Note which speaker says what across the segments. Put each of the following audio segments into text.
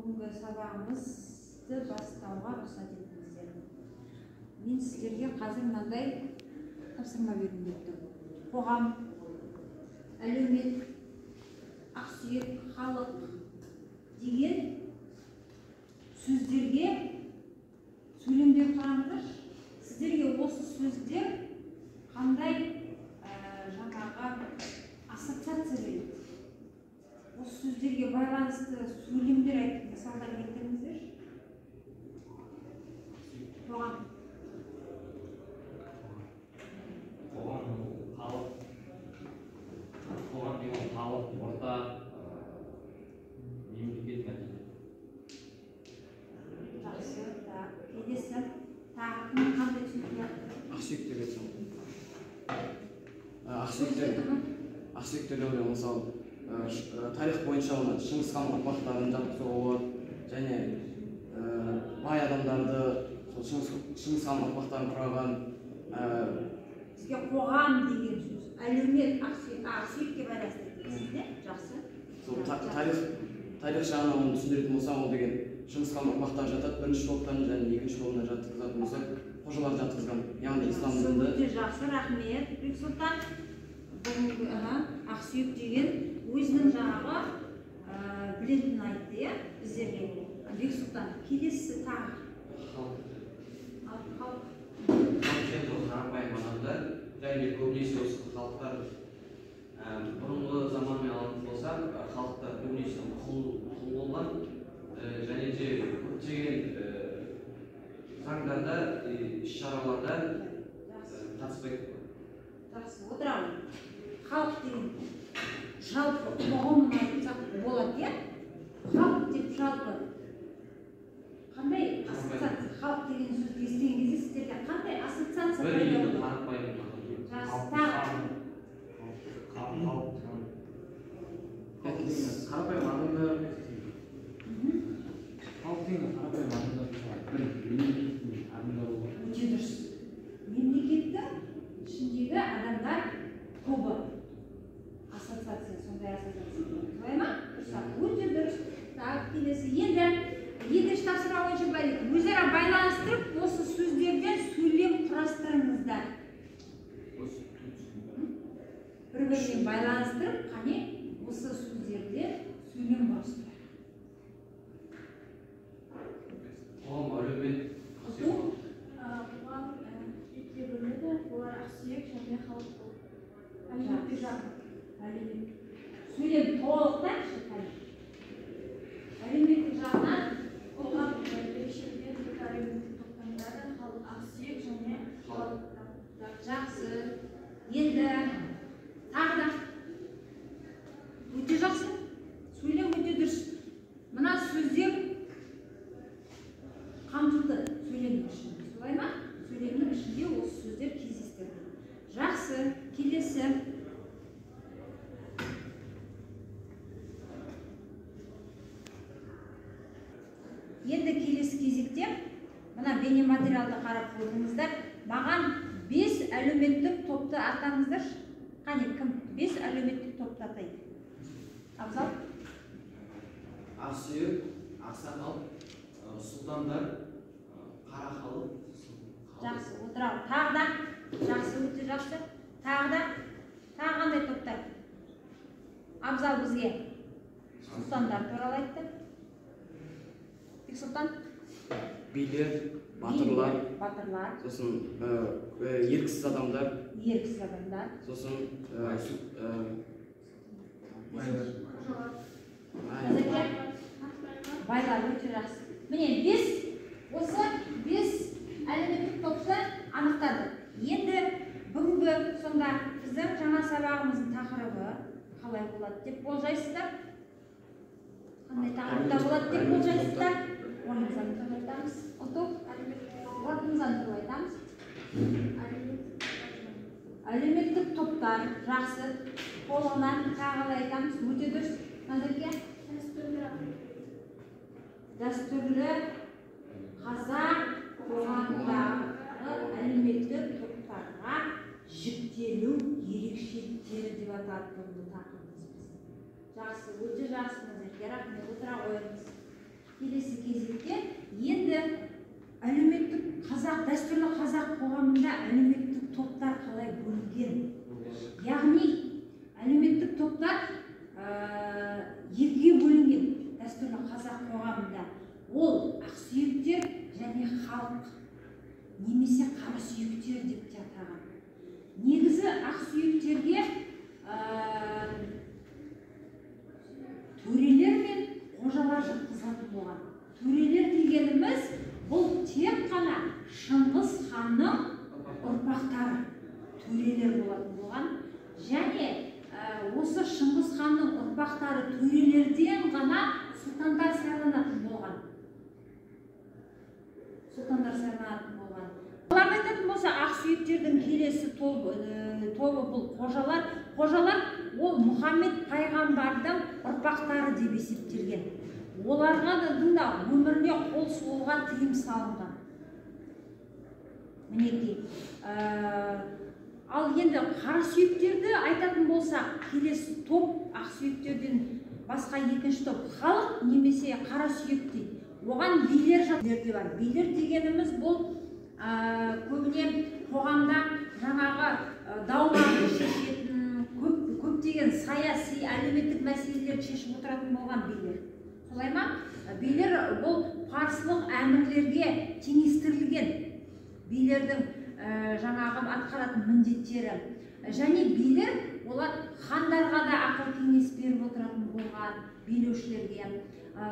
Speaker 1: Бүгінгі сабағымызды бастауға рұқсат етіңіздер. Мен сіздерге қазір мынандай тапсырма бергім келіп тұр. Қоғам, әлеумет, ақсүйек, халық деген сөздерге сөйлемдер құраңыздаршы. Сіздерге осы сөздер қандай жаңағы ассоциация береді? Осы сөздерге байланысты сөйлемдер айтып, мысалдар келтіріңіздерші. Қоғам.
Speaker 2: Қоғам, халық. Қоғам деген халық, орта, мемлекет, мәдениет.
Speaker 1: Жақсы, так. Келесі. Тағы кім қандай түсінік бар?
Speaker 3: Ақсүйек деп айтсам. Ақсүйектер, ақсүйектер деп ойлаймын, мысалы, тарих бойынша оны Шыңғыс хан ұрпақтарын жатқызуға болады, және бай адамдарды сол Шыңғыс хан ұрпақтарын құраған.
Speaker 1: Сізге қоғам деген сөз, әлеумет, ақсүйекке байланысты дейсіз, не? Жақсы.
Speaker 3: Сол тарих жағынан оны түсіндіретін болсам, ол деген Шыңғыс хан ұрпақтары жатады, бірінші топтан және екінші тобына жатқызатын болсақ, қожалар жатқызған, яғни ислам дінді.
Speaker 1: Өте жақсы, рахмет, Бексұлтан. Бүгінгі ақсүйек деген өзінің жаңағы білетінін айтты, иә, біздерге. Бексұлтан, келесі тағы.
Speaker 2: Халық.
Speaker 1: Ал, халық.
Speaker 2: Халық енді ол қарапайым адамдар, және көбінесе осы халықтар, бұрынғы заманмен алатын болсақ, халықтар көбінесе құл болған, және де көптеген заңдарда, іс-шараларда қатыспайды.
Speaker 1: Жақсы, отырамын. Халық деген жалпы ұғымын айтсақ болады, иә? Халық деп жалпы қандай ассоциация? Халық деген сөзді естіген кезде сіздерде қандай ассоциация
Speaker 2: бір
Speaker 1: пайда
Speaker 2: елдің
Speaker 1: болады?
Speaker 2: Қарапайым адамдар.
Speaker 1: Жақсы, тағы.
Speaker 3: Қарапайым адамдар.
Speaker 4: Халық деген қарапайым адамдар, бір мемлекеттің адамдары болады.
Speaker 1: Өте дұрыс. Мемлекеттің ішіндегі адамдар тобы. Ассоциация, сондай ассоциация. Солай ма? Дұрыс, өте дұрыс. Так, келесі. Енді екінші тапсырма бойынша былай дейді. Өзара байланыстырып, осы сөздерден сөйлем құрастырыңыздар. Бір-бірімен байланыстырып, қане осы сөздерден сөйлем құрастырайық.
Speaker 2: Қоғам, әлеумет,
Speaker 1: Ұлту?
Speaker 5: Қоғам екіге бөлінеді, олар ақсүйек және халық болып. Әлеуметтік жағынан.
Speaker 1: Әлеумет. Сөйлем толықтайықшы, қане. Әлеуметтік жағынан
Speaker 5: Қоғам ерекшеленген екі әлеуметтік топтан тұрады, халық ақсүйек және халық.
Speaker 1: Жақсы. Енді тағы да. Өте жақсы. Сөйлем өте дұрыс. Мына сөздер қамтылды сөйлемнің ішінде. Солай ма? Сөйлемнің ішінде осы сөздер кездестірілді. Жақсы. Келесі. Енді келесі кезекте мына бейнематериалды қарап көрдіңіздер. Маған 5 әлеуметтік топты атаңыздаршы. Қане, кім 5 әлеуметтік топты атайды? Абзал?
Speaker 6: Ақсүйек, ақсақал, сұлтандар, қара халық.
Speaker 1: Жақсы, отыралық. Тағы да? Жақсы, өте жақсы. Тағы да? Тағы қандай топтар? Абзал бізге сұлтандар туралы айтты. Бексұлтан?
Speaker 3: Билер, батырлар,
Speaker 1: Билер, батырлар.
Speaker 3: Сосын еріксіз адамдар.
Speaker 1: Еріксіз адамдар.
Speaker 3: Сосын
Speaker 4: Байлар.
Speaker 1: Байлар өте жақсы. Міне осы 5 әлеуметтік топты анықтады. Енді бүгінгі сонда біздің жаңа сабағымыздың тақырыбы қалай болады деп болжайсыздар? Қандай тақырыпта болады деп болжайсыздар? Орнымыздан тұрып айтамыз. Ұлту? Орнымыздан тұрып айтамыз. Әлеуметтік топтар. Жақсы. Толығынан тағы қалай айтамыз? Өте дұрыс. Назерке? Дәстүрлі қазақ қоғамындағы әлеуметтік топтарға жіктелу ерекшеліктері деп аталады бүгінгі тақырыбымыз. Жақсы, өте жақсы, Назерке, рахмет, отыра қойыңыз. Келесі кезекте енді әлеуметтік қазақ, дәстүрлі қазақ қоғамында әлеуметтік топтар қалай бөлінген? Яғни әлеуметтік топтар екіге бөлінген дәстүрлі қазақ қоғамында. Ол ақсүйектер және халық немесе қарасүйектер деп те атаған. Негізі ақсүйектерге төрелер мен қожалар жатқызылатын болған. Төрелер дегеніміз бұл тек қана Шыңғыс ханның ұрпақтары төрелер болатын болған. Және осы Шыңғыс ханның ұрпақтары төрелерден ғана сұлтандар сайланатын болған. Сұлтандар сайланатын болған. Оларды айтатын болса, ақсүйектердің келесі тобы бұл қожалар. Қожалар ол Мұхаммед пайғамбардың ұрпақтары деп есептелген. Оларға да өміріне қол сұғуға тыйым салынған. Мінекей. Ал енді қарасүйектерді айтатын болсақ, келесі топ ақсүйектерден басқа екінші топ халық немесе қарасүйек дейді. Оған билер де бар. Билер дегеніміз бұл көбіне қоғамда жаңағы дауларды шешетін, көптеген саяси, әлеуметтік мәселелерді шешіп отыратын болған билер. Солай ма? Билер бұл парсылық әмірлерге теңестірілген билердің жаңағы атқаратын міндеттері. Және билер олар хандарға да ақыл кеңес беріп отыратын болған билеушілерге.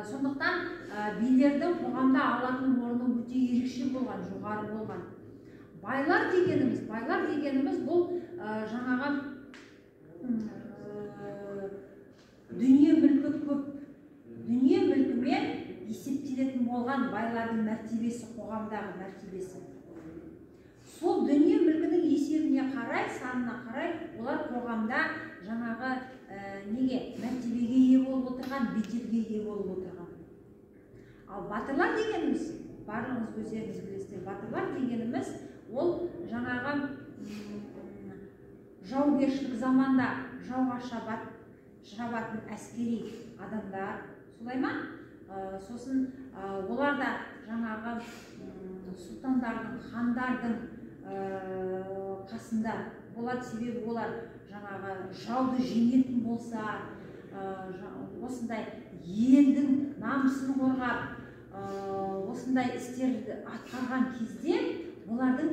Speaker 1: Сондықтан билердің қоғамда алатын орны өте ерекше болған, жоғары болған. Байлар дегеніміз бұл жаңағы дүние мүлкі көп, дүние мүлкімен есептелетін болған байлардың мәртебесі, қоғамдағы мәртебесі. Сол дүние мүлкінің есебіне қарай, санына қарай, олар қоғамда жаңағы неге мәртебеге ие болып отырған, беделге ие болып отырған. Ал батырлар дегеніміз, барлығыңыз өздеріңіз білесіздер, батырлар дегеніміз ол жаңағы жаугершілік заманда жауға шабатын әскери адамдар, солай ма? Сосын олар да жаңағы сұлтандардың, хандардың қасында болады, себебі олар жаңағы жауды жеңетін болса, осындай елдің намысын қорғап, осындай істерді атқарған кезде олардың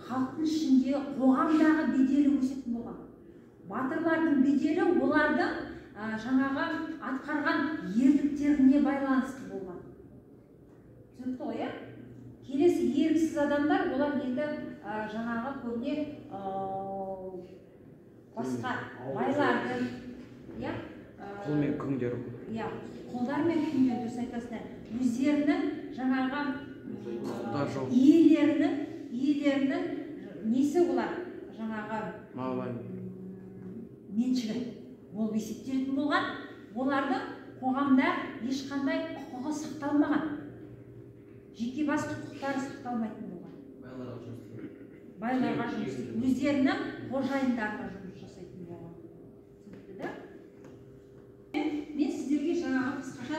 Speaker 1: халықтың ішінде қоғамдағы беделі өсетін болған. Батырлардың беделі олардың жаңағы атқарған ерліктеріне байланысты болған. Түсінікті ғой, иә? Келесі еріксіз адамдар, олар енді жаңағы көбіне басқа байлардың, иә?
Speaker 3: Құл мен күңдер.
Speaker 1: Иә, құлдар мен күңдер, дұрыс айтасыздар. Өздерінің жаңағы иелерінің несі олар жаңағы меншігі болып есептелетін болған. Олардың қоғамда ешқандай құқығы сақталмаған, жеке бас құқықтары сақталмайтын болған. Байларға жұмыс, өздерінің қожайындарына жұмыс жасайтын болған. Түсінікті да? Мен сіздерге жаңағы қысқаша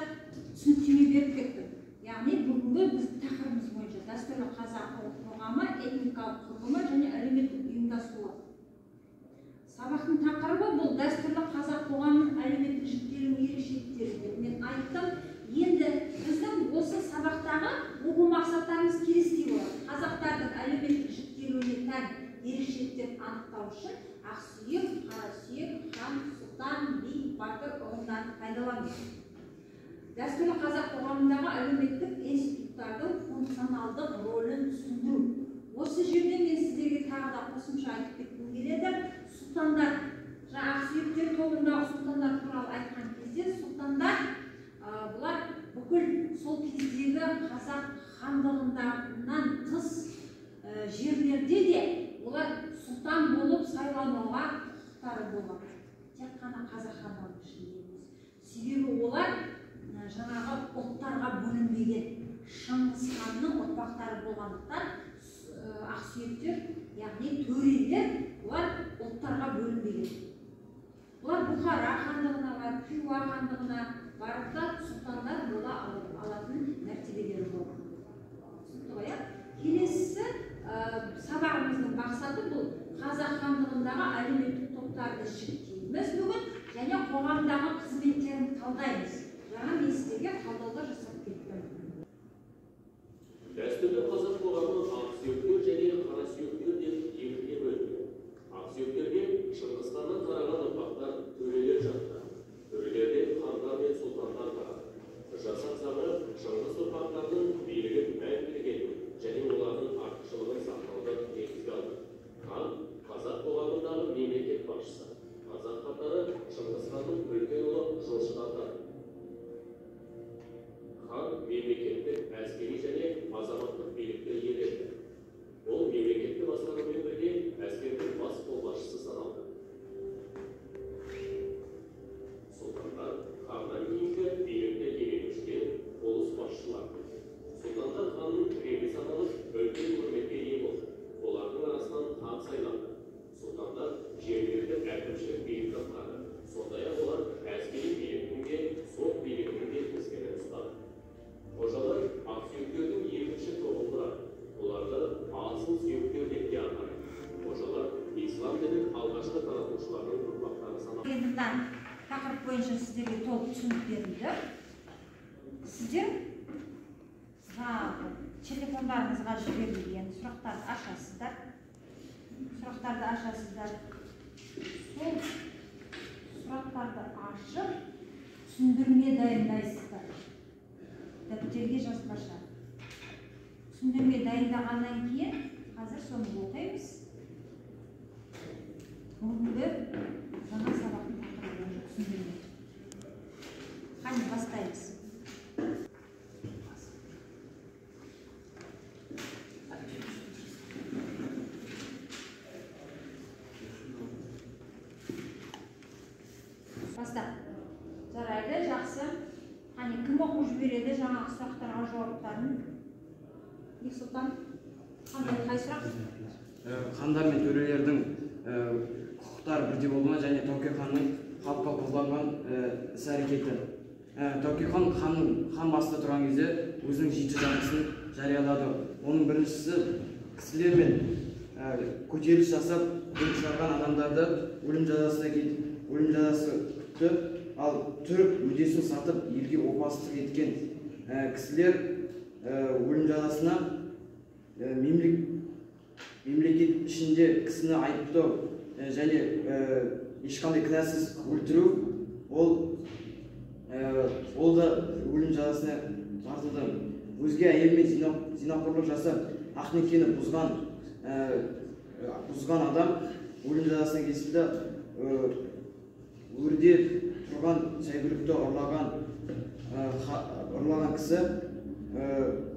Speaker 1: түсініктеме беріп кеттім. Яғни бүгінгі біздің тақырыбымыз бойынша дәстүрлі қазақ қоғамы, этникалық құрылымы және әлеуметтік ұйымдасуы. Сабақтың тақырыбы бұл дәстүрлі қазақ қоғамының әлеуметтік жіктелуінің ерекшеліктері деп мен айттым. Енді біздің осы сабақтағы оқу мақсаттарымыз келесідей болады. Қазақтардың әлеуметтік жіктелуіне тән ерекшеліктерін анықтау үшін ақсүйек, қарасүйек, хан, сұлтан, би, батыр ұғымдарын пайдалану. Дәстүрлі қазақ қоғамындағы әлеуметтік институттардың функционалдық рөлін түсіндіру. Осы жерде мен сіздерге тағы да қосымша айтып кеткім келеді. Сұлтандар, жаңа ақсүйектер тобындағы сұлтандар туралы айтқан кезде, сұлтандар бұлар бүкіл сол кездегі қазақ хандығынан тыс жерлерде де олар сұлтан болып сайлануға құқықтары болған. Тек қана қазақ хандығының ішінде емес. Себебі олар жаңағы ұлттарға бөлінбеген. Шыңғыс ханның ұрпақтары болғандықтан ақсүйектер, яғни төрелер, олар ұлттарға бөлінбеген. Бұлар Бұхара хандығына барып, Хиуа хандығына барып та сұлтандар бола алатын қоғамдағы әлеуметтік топтарды жіктейміз бүгін және қоғамдағы қызметтерін талдаймыз. Жаңа мен сіздерге талдаулар жасап кеттім.
Speaker 7: Дәстүрлі қазақ қоғамы ақсүйектер және қарасүйектер деп екіге бөлінген. Ақсүйектерге Шыңғыс ханнан тараған ұрпақтар төрелер жатты. Төрелерден хандар мен сұлтандар тарады. Жасақ заңы Шыңғыс ұрпақтарының билігін мәңгілік ету және олардың артықшылығын сақтауды негізге алды. Хан қазақ қоғамындағы мемлекет басшысы. Қазақ хандары Шыңғыс ханның үлкен ұлы Жошыдан тарады. Хан мемлекеттік, әскери және азаматтық билікті иеленді. Ол мемлекетті басқарумен бірге әскердің бас қолбасшысы саналды. Сұлтандар ханнан кейінгі билікті иеленушілер, ұлыс басшылары. Сұлтандар ханның тірегі саналып, үлкен құрметке ие болды. Олардың арасынан хан сайланды. Сұлтандар жергілікті әкімшілік билікті атқарды. Сондай-ақ олар әскери биліктің де, сот билігінің де тізгінін ұстады. Қожалар ақсүйектердің екінші тобын құрады. Оларды асыл сүйектер деп те атады. Қожалар ислам дінін алғашқы таратушылардың ұрпақтары саналады.
Speaker 1: Енді мына тақырып бойынша сіздерге толық түсінік берілді. Сіздер жаңағы телефондарыңызға жіберілген сұрақтарды ашасыздар. Сұрақтарды ашасыздар. Сол сұрақтарды ашып, түсіндірме дайындайсыздар. Дәптерге жазбаша. Түсіндірме дайындағаннан кейін қазір соны оқимыз. Бүгінгі жаңа сабақтың тақырыбы бойынша түсіндірме. Қане, бастаймыз. Баста. Жарайды, жақсы. Қане, кім оқып жібереді жаңағы сұрақтарға жауаптарын? Бексұлтан, қандай, қай сұрақ?
Speaker 3: Хандар мен төрелердің құқықтары бірдей болды ма және Тәуке ханның халыққа қолданған іс-әрекеті. Тәуке хан хан басында тұрған кезде өзінің жеті жарғысын жариялады. Оның біріншісі кісілермен көтеріліс жасап, бүлік шығарған адамдарды өлім жазасы күтті. Ал түрік мүддесін сатып елге опасыздық еткен кісілер өлім жазасына мемлекет ішінде кісіні айыптау және ешқандай кінәсіз өлтіру, ол да өлім жазасына тартылды. Өзге әйелмен зинақорлық жасап, ақ некені бұзған адам өлім жазасына кесілді. Өрде тұрған шәйгүлікті ұрлаған кісі,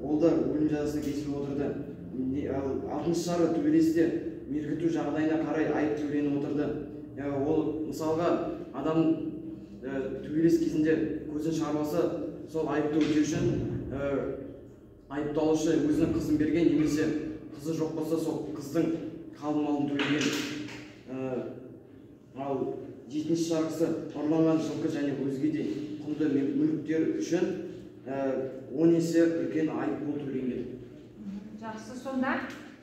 Speaker 3: ол да өлім жазасына кесіліп отырды. Алтыншы шары төбелесте мергіту жағдайына қарай айып төленіп отырды. Ол мысалға адам төбелес кезінде көзін шығарып алса, сол айыпты өтеу үшін айыпталушы өзінің қызын берген немесе қызы жоқ болса, сол қыздың қалың малын төлеген. Ал жетінші жарғысы ұрланған жылқы және өзге де құнды мүліктер үшін 10 есе үлкен айыппұл төленген.
Speaker 1: Жақсы, сонда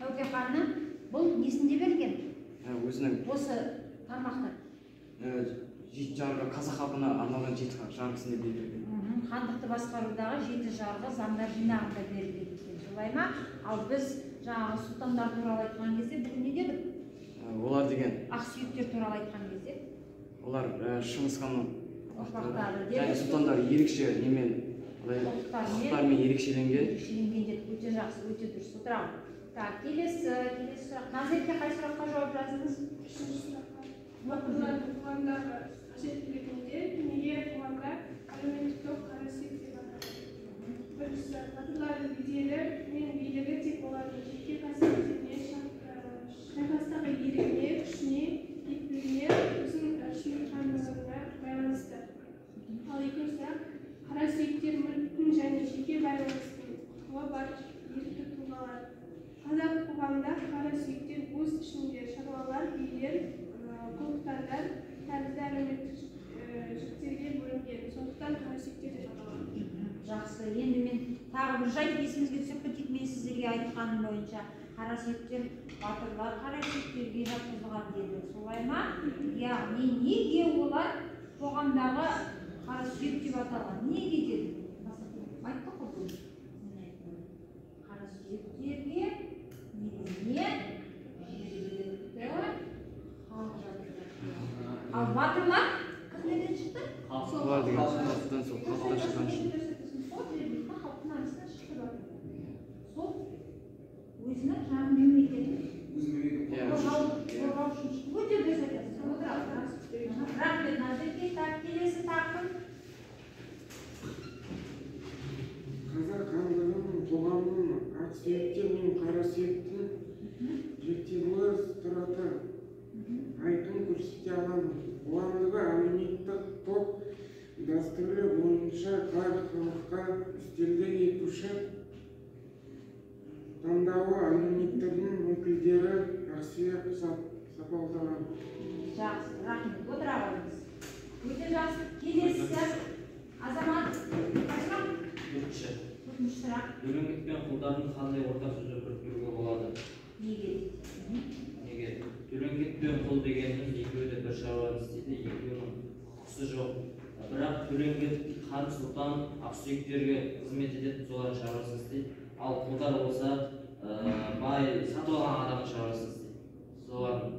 Speaker 1: Тәуке ханның бұл несінде берілген?
Speaker 3: Өзінің
Speaker 1: осы тармақта.
Speaker 3: Жеті жарғы, қазақ халқына арналған жеті жарғысында берілген.
Speaker 1: Хандықты басқарудағы жеті жарғы заңдар жинағында берілген екен, солай ма? Ал біз жаңағы сұлтандар туралы айтқан кезде бүгін не дедік?
Speaker 3: Олар деген
Speaker 1: ақсүйектер туралы айтқан кезде
Speaker 3: олар Шыңғыс ханның
Speaker 1: ұрпақтары
Speaker 3: және
Speaker 1: дедік.
Speaker 3: Сұлтандар ерекше немен, құқықтармен ерекшеленген.
Speaker 1: Ерекшеленген дедік. Өте жақсы, өте дұрыс. Отырамын. Так, келесі сұрақ. Назерке, қай сұраққа жауап жаздыңыз?
Speaker 5: Үшінші сұраққа. Батырлардың қоғамдағы қажеттілігінде неге қоғамда әлеуметтік топ қарасүйек деп аталады? Біріншісі, батырлардың беделі мен билігі тек олардың жеке қасиеттеріне, шайқастағы ерлігіне, күшіне, ептілігіне, өзін шыныққандығына байланысты. Ал екінші сұрақ, қара сүйектер мүліктің және жеке байланыстың құқығы бар ерікті тұлғалар. Қазақ қоғамында қара сүйектер өз ішінде шаруалар, билер, құлқытандар тәрізді әлеуметтік жіктерге бөлінген. Сондықтан қара сүйектер деп аталады.
Speaker 1: Жақсы, енді мен тағы бір жайт есімізге түсіріп кетейік, мен сіздерге айтқаным бойынша. Қара сүйектер, батырлар қара сүйектерге жатқызылған деді. Солай ма? Яғни неге олар қоғамдағы қара сүйек деп аталған? Неге деді? Айттық қой бүгін. Қара сүйектерге негізінен жергілікті халық жатқызылған. Ал батырлар кімдерден шықты?
Speaker 3: Олар деген халықтан, сол халықтан шыққан үшін.
Speaker 1: Сол жергілікті халықтың арасынан шықты батырлар. Сол өзінің жаңа мемлекетін қорғау үшін шықты. Өте дұрыс айтасыз. Отырамыз. Рахмет, Назерке. Так, келесі тақырып.
Speaker 8: Қазақ хандығының қоғамының ақсүйектер мен қара сүйектің жіктелуі сұраты айқын көрсете аламыз. Қоғамдағы әлеуметтік топ дәстүрі бойынша қар халыққа үстелдік етуші таңдауы әлеуметтердің өкілдері ақсүйек сапалдаған.
Speaker 1: Жақсы, рахмет. Отыра қойыңыз. Өте жақсы. Келесі Азамат. Қай сұрақ?
Speaker 2: Төртінші.
Speaker 1: Төртінші сұрақ.
Speaker 2: Төлеңгіт пен құлдардың қандай ортақ сөзді біріктіруге болады?
Speaker 1: Неге?
Speaker 2: Неге? Төлеңгіт пен құл дегеніміз екеуі де бір шаруаны істейді, екеуінің құқысы жоқ. Бірақ төлеңгіт хан, сұлтан, ақсүйектерге қызмет етеді, солардың шаруасын істейді. Ал құлдар болса, бай сатып алған адамның шаруасын істейді. Солардың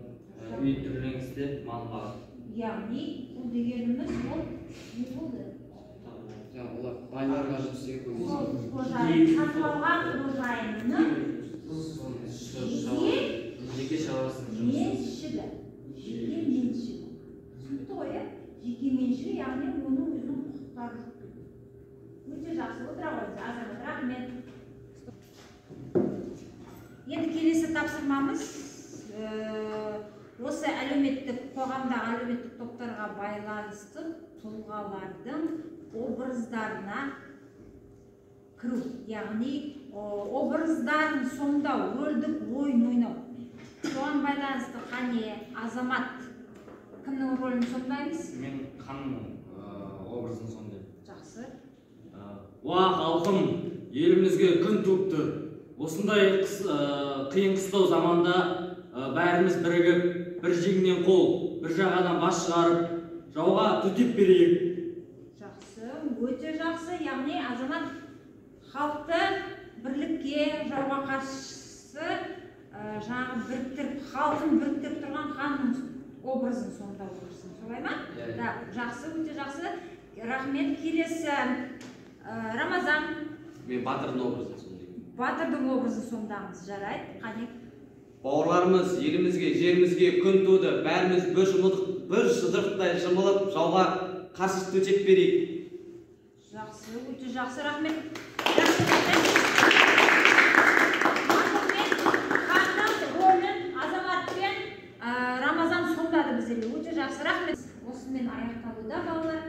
Speaker 2: үйін түрлең істеп, малын бағады.
Speaker 1: Яғни құл дегеніміз ол не болды?
Speaker 3: Олар байларға жұмыс істеген көбінесе.
Speaker 1: Сол қожайын, сатып алған қожайынның
Speaker 2: жеке шаруасын жұмыс
Speaker 1: меншігі. Жеке меншігі. Түсінікті ғой, иә? Жеке меншігі, яғни оның өзінің құқықтары жоқ. Өте жақсы. Отыра қойыңыз, Азамат, рахмет. Енді келесі тапсырмамыз осы әлеуметтік қоғамдағы әлеуметтік топтарға байланысты тұлғалардың образдарына кіру, яғни образдарын сомдау, рөлдік ойын ойнау. Соған байланысты қане Азамат, кімнің рөлін сомдаймыз?
Speaker 2: Мен ханның образын сомдаймын.
Speaker 1: Жақсы.
Speaker 2: Уа халқым, елімізге күн туып тұр. Осындай қиын қыстау заманда бәріміз бірігіп, бір жеңнен қол, бір жағадан бас шығарып, жауға төтеп берейік.
Speaker 1: Жақсы, өте жақсы. Яғни Азамат халықты бірлікке, жауға қарсы жаңағы біріктіріп, халқын біріктіріп тұрған ханның образын сомдап отырсың. Солай ма? Да, жақсы, өте жақсы. Рахмет. Келесі Рамазан.
Speaker 2: Мен батырдың образын сомдаймын.
Speaker 1: Батырдың образын сомдаңыз. Жарайды. Қане.
Speaker 2: Бауырларымыз, елімізге, жерімізге күн туды. Бәріміз бір жұдырықтай жұмылып, жауға қарсы төтеп берейік.
Speaker 1: Жақсы, өте жақсы, рахмет. Ханның рөлін Азамат пен Рамазан сомдады біздерге. Өте жақсы, рахмет. Осымен аяқталуда, балалар.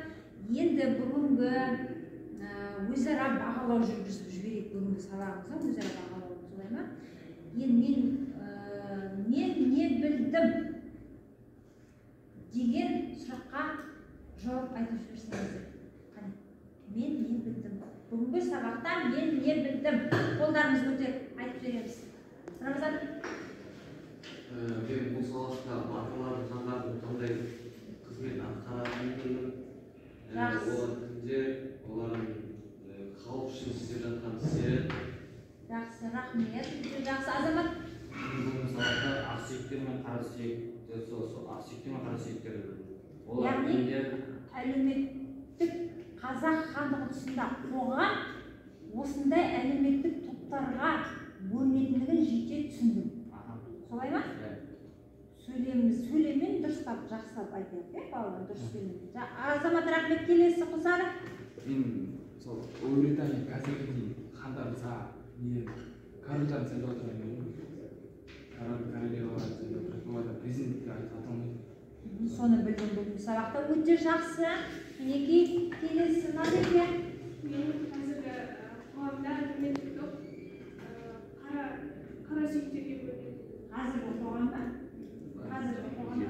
Speaker 1: Енді бүгінгі өзара бағалау жүргізіп жіберейік бүгінгі сабағымызда, өзара бағалау, солай ма? Енді мен не білдім деген сұраққа жауап айтып жіберсеңіздер. Қане, мен не білдім? Бүгінгі сабақта мен не білдім? Қолдарымызды көтеріп айтып жібереміз. Рамазан.
Speaker 2: Мен бұл сабақта батырлардың, хандардың қандай қызмет атқаратынын білдім.
Speaker 1: Жақсы.
Speaker 2: Олар кімдер, олардың халық үшін істеп жатқан істері.
Speaker 1: Жақсы, рахмет. Өте жақсы. Азамат.
Speaker 2: Бүгінгі сабақта ақсүйектер мен қара сүйекті, сол ақсүйектер мен қара сүйектерді білдім. Олар
Speaker 1: Яғни
Speaker 2: кімдер?
Speaker 1: әлеуметтік қазақ хандығы тұсында қоғам осындай әлеуметтік топтарға бөлінетіндігін жете түсіндім. Солай ма?
Speaker 2: Иә.
Speaker 1: Сөйлеммен дұрыстап, жақсылап айтайық, иә, балалар, дұрыс сөйлеммен. Азамат, рахмет. Келесі Құлсары.
Speaker 4: Мен сол Ұлыбритания қазіргідей хандарды корольдарды сайлап отырған едім. Король, королеваларды сайлап отырады. Оларда президентті айта алмайды.
Speaker 1: Соны білдім бүгінгі сабақта. Өте жақсы. Мінекей, келесі Назерке.
Speaker 5: Мен қазіргі қоғамда әлеуметтік топ қара сүйектерге бөлінеді.
Speaker 1: Қазіргі қоғамда? Қазіргі қоғамда?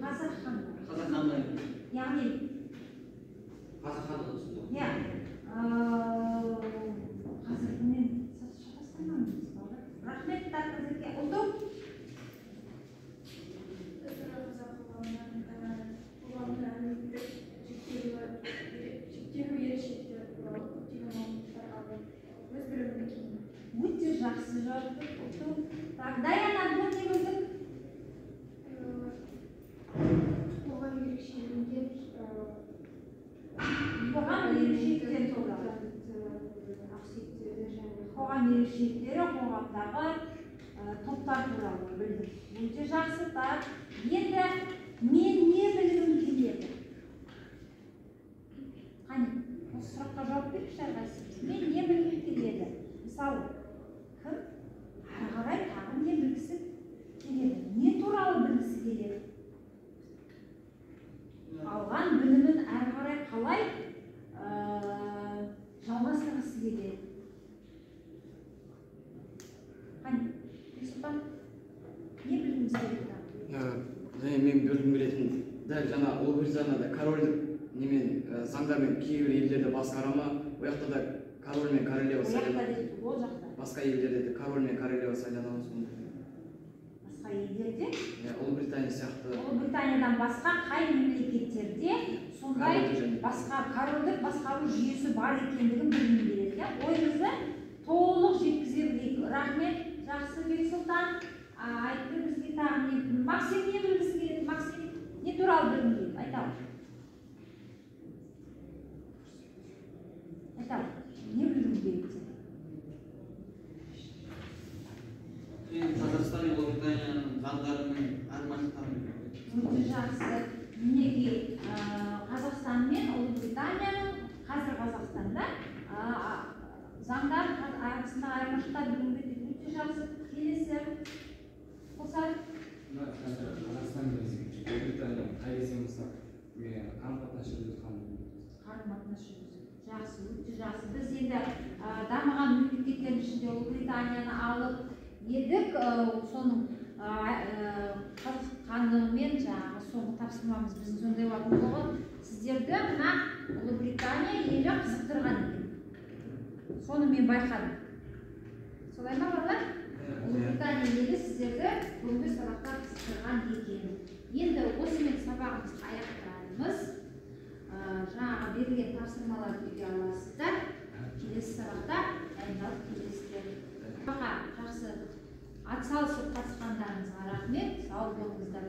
Speaker 1: Қазақ хандығы.
Speaker 2: Қазақ хандығы.
Speaker 1: Яғни
Speaker 2: Қазақ хандығы түсінді.
Speaker 1: Иә. Қазіргімен шатастырмаңыз, балалар. Рахмет. жақсы жауап. Так, Даяна, бүгін не білдік?
Speaker 5: Қоғам ерекшелігін,
Speaker 1: қоғам ерекшеліктері туралы.
Speaker 5: Ақсүйектерді және
Speaker 1: қоғам ерекшеліктері, қоғамдағы топтар туралы білдік. Өте жақсы. Так, енді мен не білгім келеді? Қане, осы сұраққа жауап беріңізші әрқайсыңыз. Мен не білгім келеді? Мысалы, кім ары қарай тағы не білгісі келеді? Не туралы білгісі келеді? Алған білімін әрі қарай қалай жалғастырғысы келеді? Қане, Бексұлтан, не білгіңіз келеді?
Speaker 3: Және мен білгім келетін дәл жаңа Ұлыбританияда корольдік немен заңдармен кейбір елдерді басқара ма? Ол жақта да король мен королева сайланады.
Speaker 1: Ол жақта.
Speaker 3: Басқа елдерде де король мен королева сайланады ма сонда?
Speaker 1: Басқа елдерде?
Speaker 3: Иә, Ұлыбритания сияқты.
Speaker 1: Ұлыбританиядан басқа қай мемлекеттерде сондай басқа корольдік басқару жүйесі бар екендігін білгім келеді, иә? Ойымызды толық жеткізе білейік. Рахмет, жақсы, Бексұлтан. Айтты бізге тағы не? Максим не білгісі келеді? Максим не туралы білгің келеді? Айталық. Айталық. Не білгің келеді сен?
Speaker 2: Мен Қазақстан мен Ұлыбританияның заңдарының айырмашылықтарын білгім келеді.
Speaker 1: Өте жақсы. Мінекей, Қазақстан мен Ұлыбританияның қазір Қазақстанда заңдар арасында айырмашылықтар білгім келеді. Өте жақсы. Келесі. Қосар.
Speaker 4: Қазір Қазақстан мен Ұлыбритания қай кезде мысалы қарым-қатынас жүргізіп жатқанын.
Speaker 1: Қарым-қатынас жүргізу. Жақсы, өте жақсы. Біз енді дамыған мемлекеттердің ішінде Ұлыбританияны алып едік, соның қазақ хандығымен жаңағы соңғы тапсырмамыз біздің сондай болатын болған. Сіздерді мына Ұлыбритания елі қызықтырған екен. Соны мен байқадым. Солай ма, балалар? Ұлыбритания елі сіздерді бүгінгі сабақта қызықтырған екен. Енді осымен сабағымызды аяқтаймыз. Жаңағы берілген тапсырмаларды үйге аласыздар. Келесі сабақта дайындалып келесіздер. Сабаққа жақсы атсалысып қатысқандарыңызға рахмет. Сау болыңыздар.